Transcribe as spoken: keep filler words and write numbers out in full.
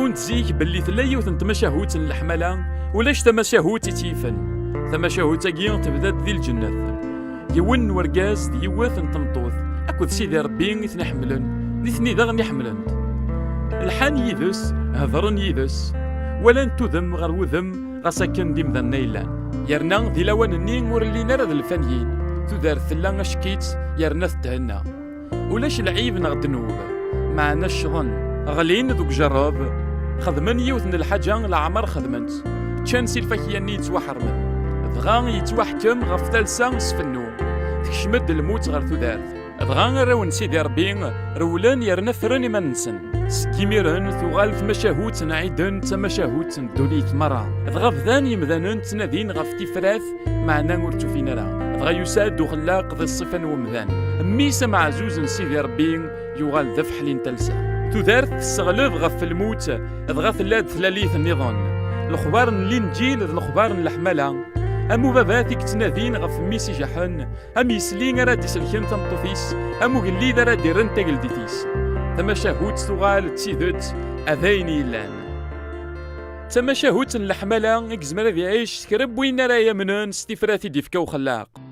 Ḥun-d zik belli tella yiwet n tmacahut n leḥmala, ulac tamacahut i tt-yifen. Tamacahut-agi tebda-d di lǧennet. Yiwen n urgaz d yiwet n tmeṭṭut akked Sidi Ṛebbi i ten-iḥemmlen, nitni daɣen iḥemmlen-t. Lḥan yid-s, hedṛen yid-s, walan-t udem ɣer wudem, ɣas akken d imdanen ay llan. Yerna di lawan-nni ur llin ara d lfaniyin, tudert tella acek-itt yerna tethenna. Ulac lɛib neɣ ddnub, meɛna ccḍen, ɣlin deg ujerreb, xedmen yiwet n lḥaǧa leɛmer xedmen-tt, ččan si lfakya-nni yettwaḥermen. Dɣa yettwaḥkem ɣef talsa s fennu, tekcem-d lmut ɣer tudert. Dɣa arraw n Sidi Ṛebbi rewlen yerna ffren iman-nsen. Seg imiren tuɣal tmacahut n Ɛiden d tamacahut n ddunit merra. Dɣa bdan yemdanen ttnadin ɣef tifrat, meɛna ur tt-ufin ara. Dɣa yusa-d uxellaq di ṣṣifa n wemdan. Mmi-s ameɛzuz n Sidi Ṛebbi yuɣal d afeḥli n talsa. Tudert tesseɣleb ɣef lmut, dɣa tella-d tlalit nniḍen. Lexbar n Linǧil d lexbar n leḥmala. Am ubabat i yettnadin ɣef mmi-s ijaḥen, am yesli ara d-iselken tameṭṭut-is, am ugellid ara d-irren tageldit-is. Tamacahut tuɣal d tidet, a d ayen yellan. D tamacahut n leḥmala i yezmer ad iɛic s kra n win ara yamnen s tifrat i d-ifka uxellaq.